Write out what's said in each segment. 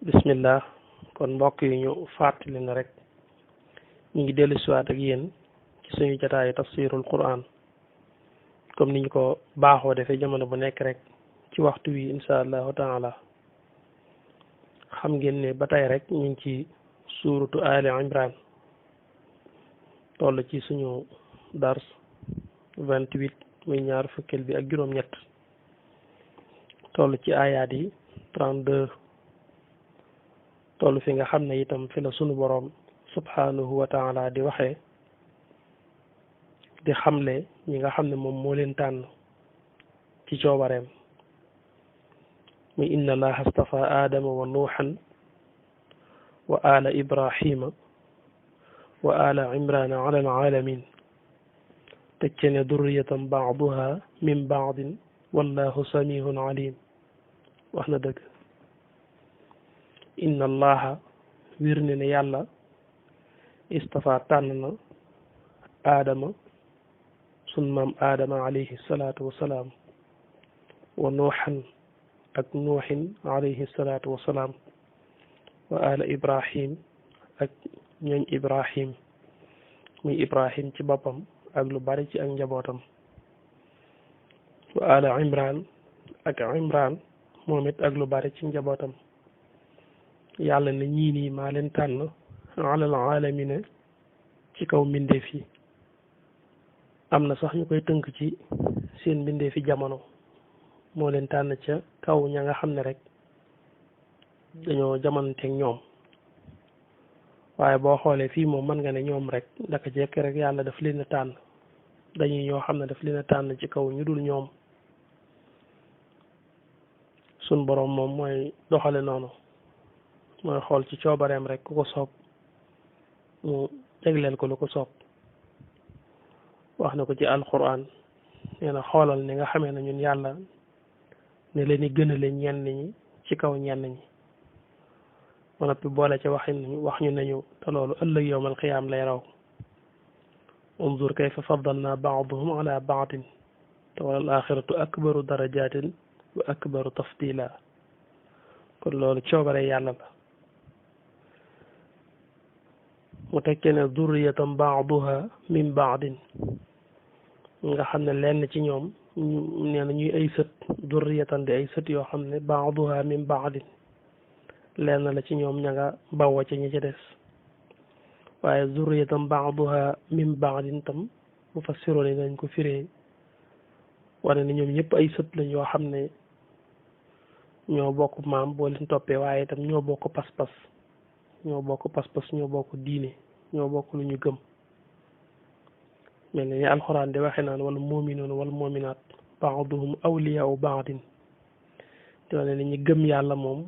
bismillah kon mbokk yi ñu fàttali na rek ñu ngi dellu siwaat ak yéen ci suñu jotaayu tafsirul quran comme niñ ko baaxoo defee jamono bu nekk rek ci waxtu wi insha allahu taala xam ngeen ne ba tey rek ñu ngi ci suuratu ali imran toll ci suñu dars 28 muy ñaar fukkeel bi ak juróom-ñett toll ci ayaat yi 32 toll fi nga xam ne itam fi la sunu boroom subhanahu wa taala di waxee di xamle ñi nga xam ne moom moo leen tànn ci coobareem muy inna allaha astafa aadama wa nuuhan wa ala ibrahima wa ala imrana ala alalamin tecce ne durriyatan baaduha min baadin wallahu samihun alim wax na dëgg inna allaha wir ne yàlla istafa tànn na aadama sun maam aadama alayhi salaatu wasalaam wa nuuxan ak nuuxin alayhi salaatu wasalaam wa ala ibrahim ak ñooñ ibrahim muy ibrahim ci boppam ak lu bari ci ak njabootam wa ala imran ak imran moom it ak lu bari ci njabootam yàlla ne ñii nii maa leen tànn alal aalamina ci kaw mbindeef yi am na sax ñu koy tënk ci seen mbindeef yi jamono moo leen tànn ca kaw ña nga xam ne rek dañoo jamonanteeg ñoom waaye boo xoolee fii moom mën nga ne ñoom rek daka jekk rek yàlla daf leen a tànn dañuy ñoo xam ne daf leen a tànn ci kaw ñu dul ñoom sun boroom moom mooy doxale noonu mooy xool ci coobareem rek ku ko soob mu jagleel ko lu ko soob wax na ko ci alquran nee na xoolal ni nga xamee ne ñun yàlla ne leen di gënale ñenn ñi ci kaw ñenn ñi ba noppi boole ca wax ñu nañu te loolu ëllëg yowmal qiyaam lay raw unzur kayfa faddalna ba'dahum ala ba'din te walal axiratu akbaru darajatin wa akbaru tafdila kon loolu coobare yàlla la mu tekkee ne durriyatan baaduha min baadin nga xam ne lenn ci ñoom nee na ñuy ay sët durriyatan di ay sët yoo xam ne baaduha min baadin lenn la ci ñoom ña nga bawwa ca ñi ci des waaye durriyatan baaduha min baadin tam mu fassiroon yi dañ ko firee wane ne ñoom ñëpp ay sët lañ yoo xam ne ñoo bokk maam boo leen toppee waaye itam ñoo bokk pas-pas ñoo bokk diine ñoo bokk lu ñu gëm mel ni alxuraan di waxe naan wala mu'minuun wala mu'minaat ba'duhum awliyaa'u ba'din te wane ne ñi gëm yàlla moom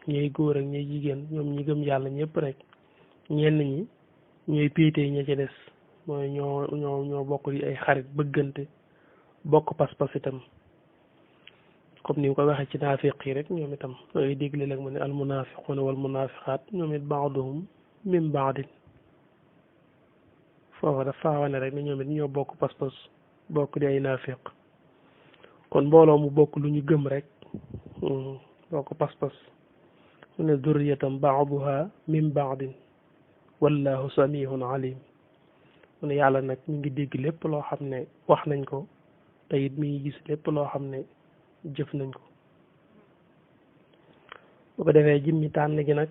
ñooy góor ak ñooy jigéen ñoom ñi gëm yàlla ñëpp rek ñenn ñi ñooy péetee ña ci des mooy ñoo bokk di ay xarit bëggante bokk pas-pas itam comme ni mu ko waxee ci naafiq yi rek ñoom itam dangay dégg léeg mu ne al munaafiquuna wal munaafiqaat ñoom it ba'duhum min ba'din foofa dafa wane rek ne ñoom it ñoo bokk pas-pas bokk di ay naafiq kon mbooloo mu bokk lu ñu gëm rek bokk pas-pas mu ne durriyatan ba'duha min ba'din wallahu samihun alim mu ne yàlla nag mi ngi dégg lépp loo xam ne wax nañ ko te it mi ngi gis lépp loo xam ne jëf nañ ko bu ko defee jimmi tànn gi nag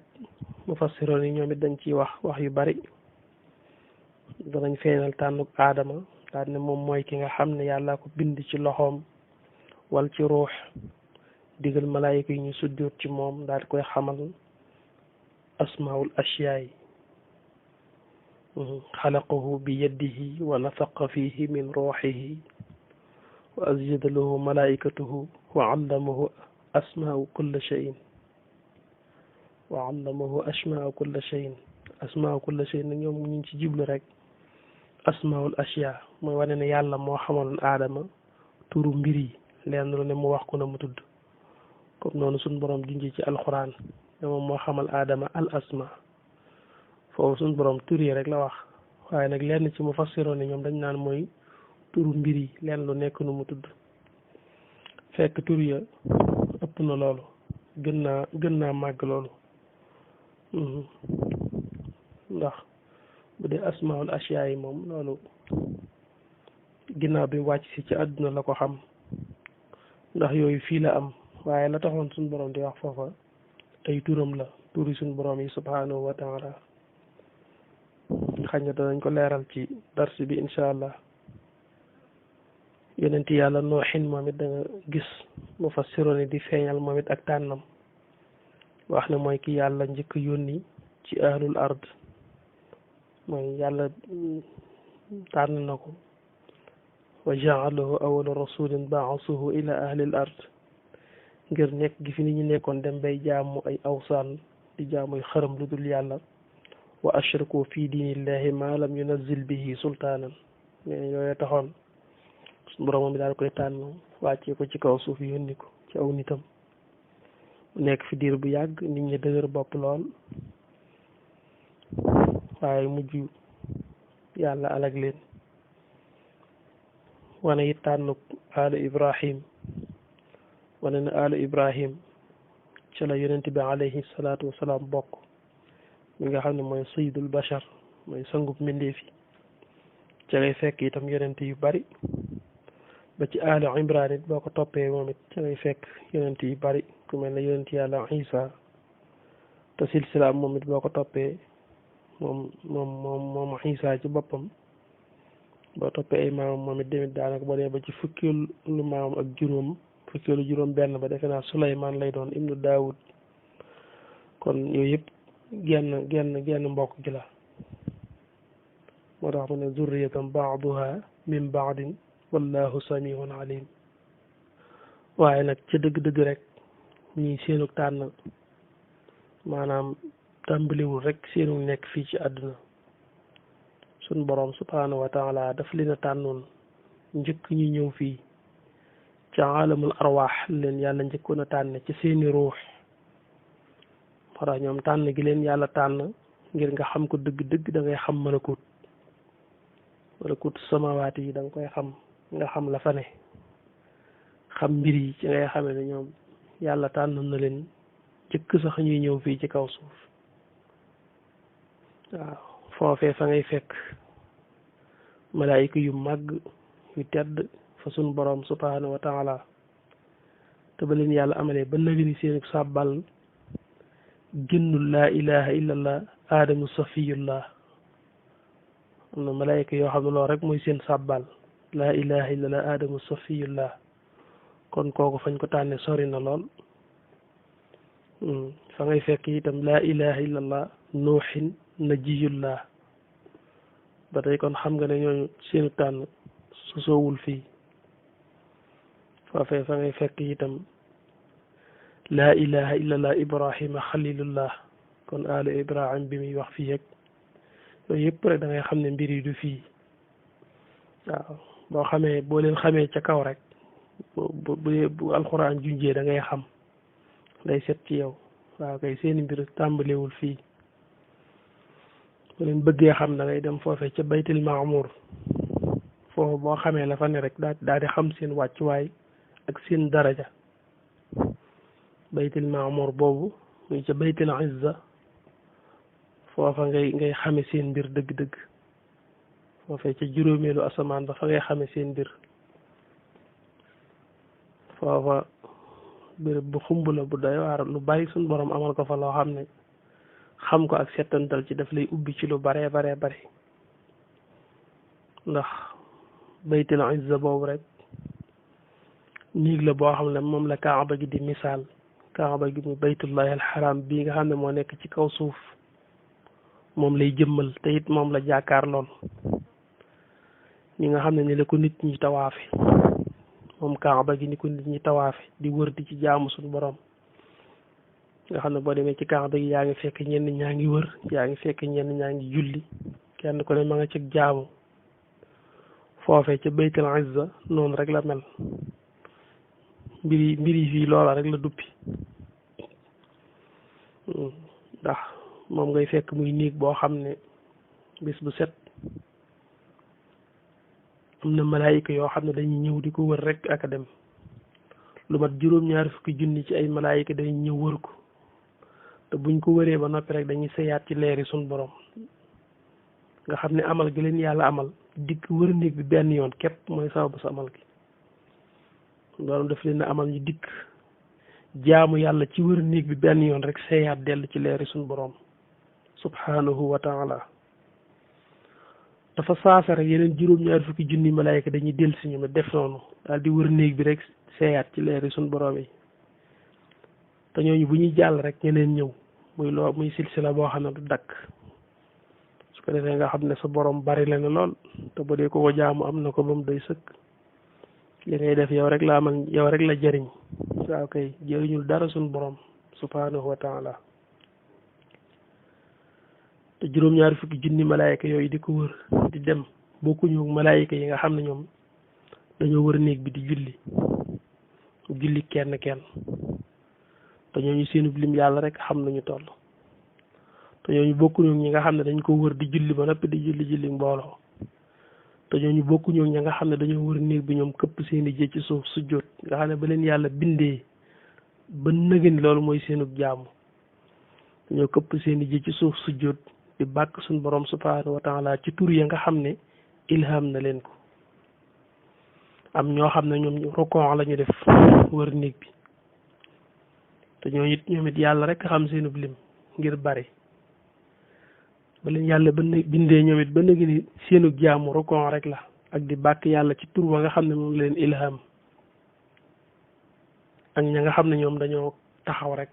mu fassiroon yi ñoom it dañ ciy wax yu bari danañ feeñal tànnuk aadama daal ne moom mooy ki nga xam ne yàlla ko bind ci loxoom wal ci ruux digal malaayika yi ñu sujjóot ci moom daal di koy xamal asmaul ashyaa yi xalaqahu bi yadihi wa nafaqa fihi min ruuxihi wa azjada lahu malaikatuhu wa allamahu asmaau kulla shayin asmaau kulla shayin nag ñoom ñu ngi ci jiblu rek asmaul ashyaa mooy wane ne yàlla moo xamaloon aadama turu mbir yi leen lu ne mu wax ko na mu tudd comme noonu suñ borom junji ci alquran ne moom moo xamal aadama al asma foofu suñ borom tur yi rek la wax waaye nag lenn ci mu fassiroon ne ñoom dañ naan mooy turu mbir yi leen lu nekk nu mu tudd fekk tur ya ëpp na loolu gën naa màgg loolu ndax bu dee asmaul asiyaa yi moom loolu ginnaaw bi mu wàcc si ci àdduna la ko xam ndax yooyu fii la am waaye la taxoon suñu borom di wax foofa ay turam la turi suñu borom yi subhanahu wa taala xañ na danañ ko leeral ci darsi bi incha allah yonenti yàlla nooxin moom it da nga gis mu fassiroon di feeñal moom it ak tànnam wax ne mooy ki yàlla njëkk yónni ci ahlul ard mooy yàlla tànn na ko wa jaalahu awala rasulin baasuhu ila ahlil ard ngir nekk gi fi nit ñi nekkoon dem bay jaamu ay awsaan di jaamuy xërëm lu dul yàlla wa ashraku fi diinillahi ma lam yunazil bihi sultaanan mais yooyu taxoon suñu borom mi daal koy tànn wàccee ko ci kaw suuf yónni ko ci aw nitam mu nekk fi diir bu yàgg nit ñi dëgër bopp lool waaye mujj yàlla alag leen wane it tànn alu ibrahim wane na alu ibrahim ci la yonent bi alayhi salaatu wasalaam bokk mi nga xam ne mooy sayyidul bashar mooy sangub mbindeef yi ci lay fekk itam yonent yu bari ba ci alu imran it boo ko toppee moom it ci lay fekk yonent yu bari ku mel ne yonent yàlla isa te silsilaam moom it boo ko toppee moom isa ci boppam boo toppee ay maamam moom it demit daanaka boo dee ba ci fukkeelu maamam ak fukkeelu juróom benn ba defe naa Suleymaan lay doon ibnu Daawud kon yooyu yëpp genn mbokk gi la moo tax mu ne zurriyatan baaduha min baadin wallahu samihun alim waaye nag ca dëgg-dëgg rek ñii seenu tànn maanaam tàmbaliwul rek seenu nekk fii ci àdduna suñ boroom subhanahu wa taala daf leen a tànnoon njëkk ñu ñëw fii ci alamul arwaax leen yàlla njëkkoon a tànn ci seeni ruux moo tax ñoom tànn gi leen yàlla tànn ngir nga xam ko dëgg-dëgg da ngay xam malakut samawaati yi da nga koy xam nga xam la fa ne xam mbir yi ci ngay xamee ne ñoom yàlla tànn na leen jëkk sax ñuy ñëw fii ci kaw suuf waaw foofee fa ngay fekk malaayika yu màgg yu tedd fa sun borom subhanahu wa taala te ba leen yàlla amalee ba nagani seen sàbbal génnul laa ilaha illallah aadamu safiyullah am na malaayika yoo xam ne loolu rek mooy seen sàbbal laa ilaha illallah aadamu safiyullah kon kooku fañ ko tànne sori na lool fa ngay fekk itam laa ilaha illallah nuuxin najiyullah ba tey kon xam nga ne ñooñu seenu tànn su soowul fii foofee fa ngay fekk itam laa ilaha illallah ibrahima xalilullah kon alu ibrahim bi muy wax fii yëg yooyu yëpp rek da ngay xam ne mbir yi du fii waaw boo leen xamee ca kaw rek bu alxuraan junjee da ngay xam day set ci yow waaw kay seeni mbir tàmbalewul fii bu leen bëggee xam da ngay dem foofee ca baytil maamur foofu boo xamee la fa ne rek daal di xam seen wàccuwaay ak seen daraja baytil maamur boobu muy ca baytil izza foofa ngay xame seen mbir dëgg-dëgg foofee ca juróomeelu asamaan ba fa ngay xame seen mbir foofa béréb bu xumb la bu doy waar lu bari suñ borom amal ko fa loo xam ne xam ko ak settantal ci daf lay ubbi ci lu baree bari ndax baytil izza boobu rek néeg la boo xam ne moom la kaaba gi di misaal kaaba gi mu baytullahi alxaram bii nga xam ne moo nekk ci kaw suuf moom lay jëmmal te it moom la jàkkaar lool ñi nga xam ne ni la ko nit ñi tawaafe moom kaaba gi ni ko nit ñi tawaafe di wër di ci jaamu suñu borom nga xam ne boo demee ci kaaba gi yaa ngi fekk ñenn ñaa ngi wër yaa ngi fekk ñenn ñaa ngi julli kenn ku ne ma nga ci jaamu foofee ca baytul izza noonu rek la mel mbiri fii loola rek la duppi ndax moom ngay fekk muy néeg boo xam ne bis bu set am na malaayika yoo xam ne dañuy ñëw di ko wër rek ak a dem lu mat juróom-ñaari fukki junni ci ay malaayika dañuy ñëw wër ko te buñ ko wëree ba noppi rek dañuy sëyaat ci leeri suñ borom nga xam ne amal gi leen yàlla amal dikk wër néeg bi benn yoon képp mooy sababu sa amal gi loolu daf leen amal ñu dikk jaamu yàlla ci wër néeg bi benn yoon rek sëyaat dellu ci leeri suñ borom subhanahu wa taala dafa saasa rek yeneen juróom-ñaar fukki junni malaayka dañuy dellu si ñu def noonu daal di wër néeg bi rek seeyaat ci leeri suñ borom yi te ñooñu bu ñuy jàll rek ñeneen ñëw muy silsila boo xam ne du dakk su ko defee nga xam ne sa borom bari la ne lool te bu dee ko jaamu am na ko ba mu doy sëkk li ngay def yow rek la amal yow rek la jëriñ waaw kay jëriñul dara suñ borom subhanahu wa taala te juróom-ñaari fukki junni malaayika yooyu di ko wër di dem bokkuñu malaayika yi nga xam ne ñoom dañoo wër néeg bi di julli kenn kenn te ñooñu seenub lim yàlla rek xam nañu toll te ñooñu bokkuñu ñi nga xam ne dañ ko wër di julli ba noppi di julli mbooloo te ñooñu bokkuñu ñi nga xam ne dañoo wër néeg bi ñoom këpp seeni jë ci suuf sujjóot nga xam ne ba leen yàlla bindee ba nëgëni loolu mooy seenub jaamu dañoo këpp seeni jë ci suuf sujjóot di bàkk suñ borom subhanahu wa taala ci tur ya nga xam ne ilham na leen ko am ñoo xam ne ñoom rokon la ñu def wër néeg bi te ñoom it yàlla rek xam seenub lim ngir bari ba leen yàlla ba bindee ñoom it ba nëgë ni seenub jaamu rokon rek la ak di bàkk yàlla ci tur wa nga xam ne moom leen ilham ak ña nga xam ne ñoom dañoo taxaw rek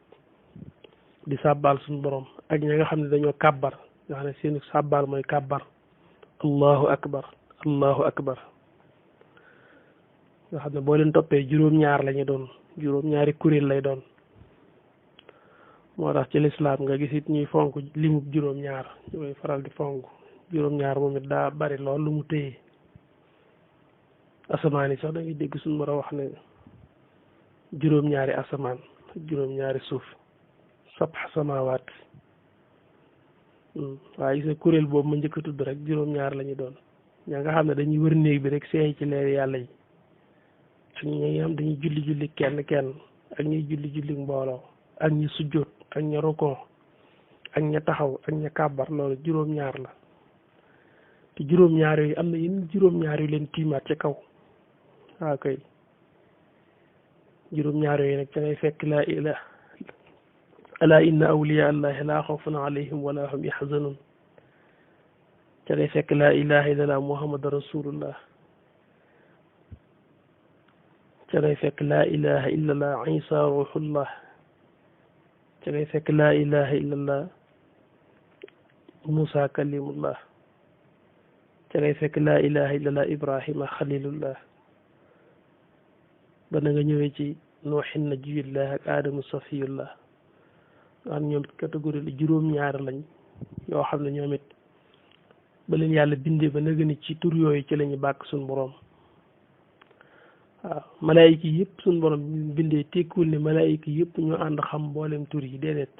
di sàbbaal suñu borom ak ña nga xam ne dañoo kàbbar nga xam ne seenu sàbbaal mooy kàbbar allahu akbar allahu akbar nga xam ne boo leen toppee juróom-ñaar la ñu doon juróom-ñaari kuréel lay doon moo tax ci lislaam nga gis it ñuy fonk limub juróom-ñaar ñu koy faral di fonk juróom-ñaar moom it daa bari lool lu mu téye asamaan yi sax da ngay dégg suñu mën a wax ne juróom-ñaari asamaan juróom-ñaari suuf sab'a samawaat waaye gis nga kuréel boobu ma njëkk a tudd rek juróom-ñaar la ñu doon ña nga xam ne dañuy wër néeg bi rek seey ci leer yàlla yi ak ñi nga xam dañuy julli kenn kenn ak ñuy julli mbooloo ak ñi sujjóot ak ña rokon ak ña taxaw ak ña kàbbar loolu juróom-ñaar la te juróom-ñaar yooyu am na yeneen juróom-ñaar yu leen tiimaat ca kaw waaw kay juróom-ñaar yooyu nag ca ngay fekk laa ilaha ala inna awliya allahi laa xawfun alayhim wala hum yaxzanun ca ngay fekk laa ilaha illallah muhammad rasulullah ca ngay fekk laa ilaha illallah isa ruhullah ca ngay fekk laa ilaha illallah musa kalimullah ca ngay fekk laa ilaha illallah ibrahima xalilullah ba na nga ñëwee ci nuuxin najiyullah ak aadamu safiyullah am ñoom catégorie la juróom-ñaar lañ yoo xam ne ñoom it ba leen yàlla bindee ba nëgëni ci tur yooyu ci lañu bàkk suñ borom waaw malaayika yëpp suñ borom bindee tekkiwul ne malaayika yëpp ñoo ànd xam mboolem tur yi déedéet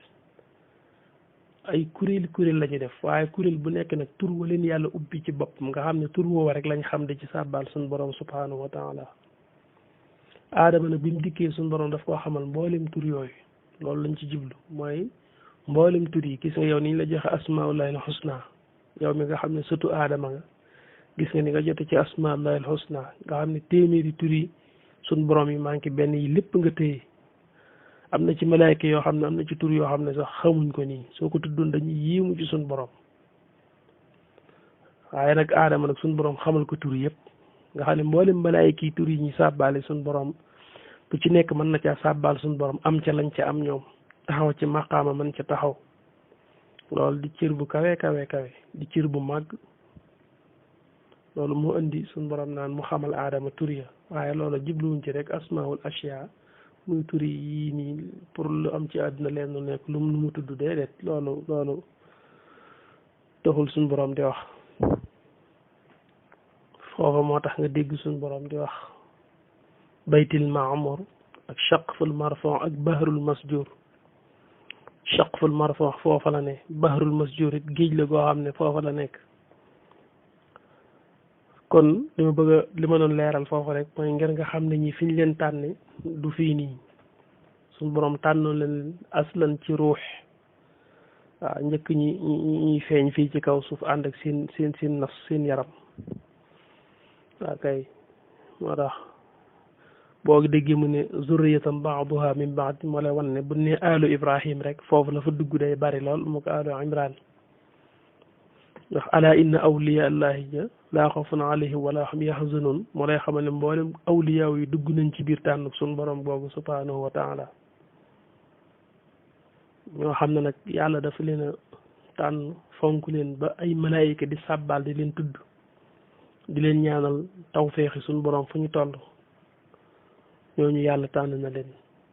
ay kuréel la ñu def waaye kuréel bu nekk nag tur wa leen yàlla ubbi ci boppam nga xam ne tur woowa rek lañ xam de ci sàbbaal suñ borom subhanahu wa taala aadama nag bi mu dikkee suñ borom daf koo xamal mboolem tur yooyu loolu lañ ci jublu mooy mboolem tur yi gis nga yow ni ñu la joxe asmaullahil husna yow mi nga xam ne surtout aadama nga gis nga ni nga jote ci asmaullahil husna nga xam ne téeméeri tur yi suñ borom yi manqué benn yi lépp nga téye am na ci malaayka yoo xam ne am na ci tur yoo xam ne sax xamuñ ko nii soo ko tuddoon dañuy yéemu ci suñ borom waaye nag aadama nag suñ borom xamal ko tur yëpp nga xam ne mboolem malaayka yi tur yi ñuy sàbbaale suñ borom bu ci nekk mën na caa sàbbaal suñ borom am ca lañ ca am ñoom taxaw ci maqaama mën ca taxaw loolu di cër bu kawe di cër bu màgg loolu moo indi suñ borom naan mu xamal aadama tur ya waaye loolu jubluwuñ ci rek asmaul ashya muy tur yi nii pour lu am ci àdduna leen lu nekk lu mu tudd déedéet loolu taxul suñ borom di wax foofa moo tax nga dégg suñ borom di wax baytil maamur ak chaqful marfon ak bahrul masjur chaqful marfon foofa la ne bahrul masjur it géej la goo xam ne foofa la nekk kon li ma doon leeral foofa rek mooy ngir nga xam ne ñi fi ñu leen tànne du fii nii suñ borom tànnoon leen aslan ci ruux waaw njëkk ñi feeñ fii ci kaw suuf ànd ak seen nas seen yaram waaw kay moo tax boo déggee mu ne zurriyatan ba'duha min ba'd moo lay wan ne bu ne alu Ibrahim rek foofu la fa dugg day bari lool mu ko alu Imran ndax ala inna awliya allahi ja laa xawfun alayhim wala hum yahzanun moo lay xamal ne mboolem awliya yi dugg nañ ci biir tànn suñu borom boobu subhanahu wa taala ñoo xam ne nag yàlla dafa leen a tànn fonk leen ba ay malaayika di sàbbaal di leen tudd di leen ñaanal tawféexi suñu borom fu ñu toll ñooñu yàlla tànn na leen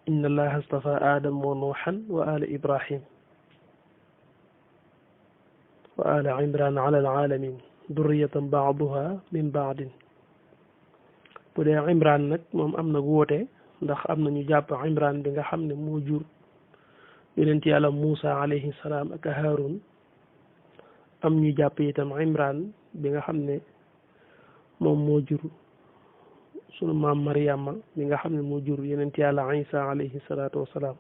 inna allaha astafa adam wa nuuhan wa ala ibrahim wa ala imran ala alalamin durriyatan baaduha min baadin bu dee imran nag moom am na wóote ndax am na ñu jàpp imran bi nga xam ne moo jur yonent yàlla Muusa alayhi salaam ak Haarun am ñu jàpp itam imran bi nga xam ne moom moo jur sunu maam Mariama bi nga xam ne moo jur yonent yàlla Isa alayhi salaatu wasalaam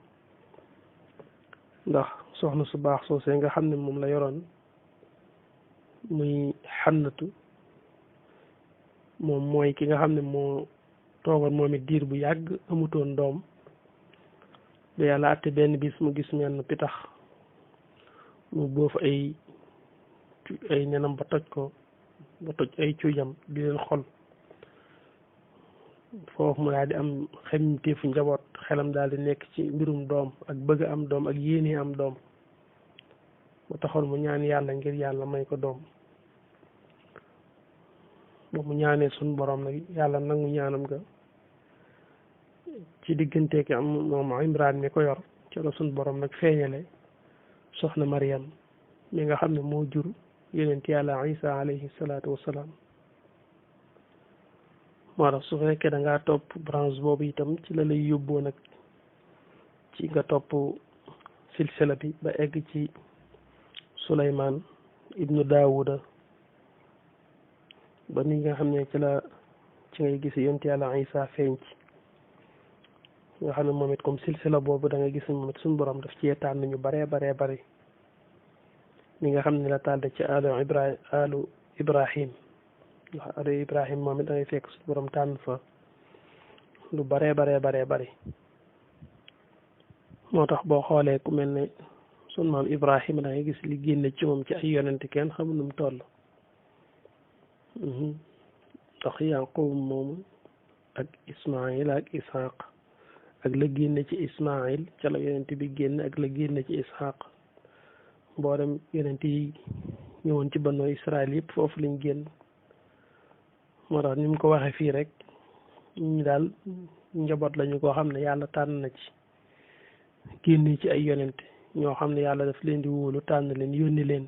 ndax soxna su baax soosee nga xam ne moom la yoroon muy xannatu moom mooy ki nga xam ne moo toogoon moom it diir bu yàgg amutoon doom ba yàlla àtte benn bis mu gis menn pitax mu boof ay nenam ba toj ko ba toj ay cuujam di leen xol foofu mu daal di am xemteefu njaboot xelam daal di nekk ci mbirum doom ak bëgg am doom ak yéene am doom mu taxoon mu ñaan yàlla ngir yàlla may ko doom ba mu ñaanee suñ borom nag yàlla nangu ñaanam ga ci digganteeki am moom Imraan mi ko yor ci la suñ borom nag feeñale soxna Mariam mi nga xam ne moo jur yonent yàlla Isa alayhi salaatu wasalaam moo tax su fekkee da ngaa topp branche boobu itam ci la lay yóbboo nag ci nga topp silsila bi ba egg ci Suleymaan ibnu Daawuda ba ni nga xam ne ci ngay gis yonent yàlla Isa feeñ ci nga xam ne moom it comme silsila boobu da nga gis moom it suñu borom daf ci tànn ñu baree bari ni nga xam ne la tànn ci alu Ibrahim ndax alu Ibrahim moom it da ngay fekk suñu borom tànn fa lu baree bari moo tax boo xoolee ku mel ne sunu maam Ibrahima da ngay gis li génne ci moom ci ay yonent kenn xamul nu mu toll ndax Yaqub moomu ak Ismaïl ak Ishaq ak la génne ci Ismaïl ca la yonent bi génn ak la génne ci Ishaq mboolem yonent yi ñëwoon ci banu Israël yëpp foofu lañ génn moo tax ni mu ko waxee fii rek ñu daal njaboot lañu koo xam ne yàlla tànn na ci génne ci ay yonent ñoo xam ne yàlla daf leen di wóolu tànn leen yónni leen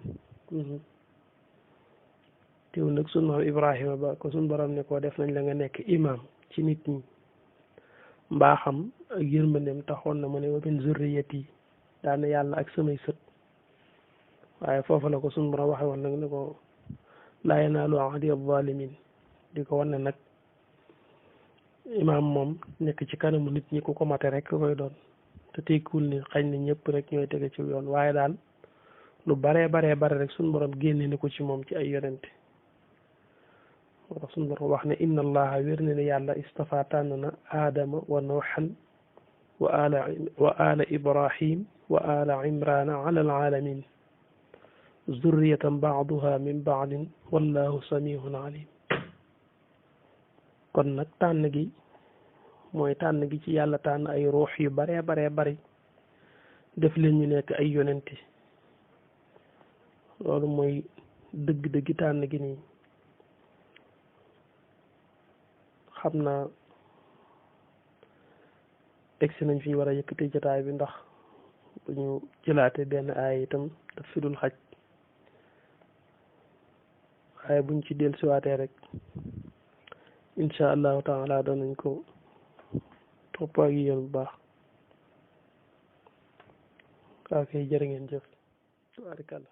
teew nag sunu maam Ibrahima ba ko sunu borom ne koo def nañ la nga nekk imam ci nit ñi mbaaxam ak yërmandeem taxoon na mu ne wa min zurriyati daana yàlla ak samay sët waaye foofu la ko sunu borom waxe woon nag ne ko laa yanaalu ahdi az-zalimin di ko wan ne nag imam moom nekk ci kanamu nit ñi ku ko mate rek koy doon te tekkul ni xañ na ñëpp rek ñooy tege ci yoon waaye daal lu baree rek sunu borom génne ni ko ci moom ci ay yonente moo tax sunu borom wax ne inna allaha wér na ne yàlla istafa tànn na aadama wa nuuhan wa ala ibrahim wa ala imrana ala alalamin zurriyatan baaduha min baadin wallahu samihun alim kon nag tànn gi mooy tànn gi ci yàlla tànn ay ruux yu baree bari def leen ñu nekk ay yonente loolu mooy dëgg-dëgg tànn gi nii xam naa egsi nañ fi ñu war a yëkkati jotaay bi ndax bu ñu jëlaate benn aay itam daf fi dul xaj waaye buñ ci dellusiwaatee rek incha allahu taala danañ ko topp ak yéen bu baax waa kay jërë ngeen jëf tabaarikàlla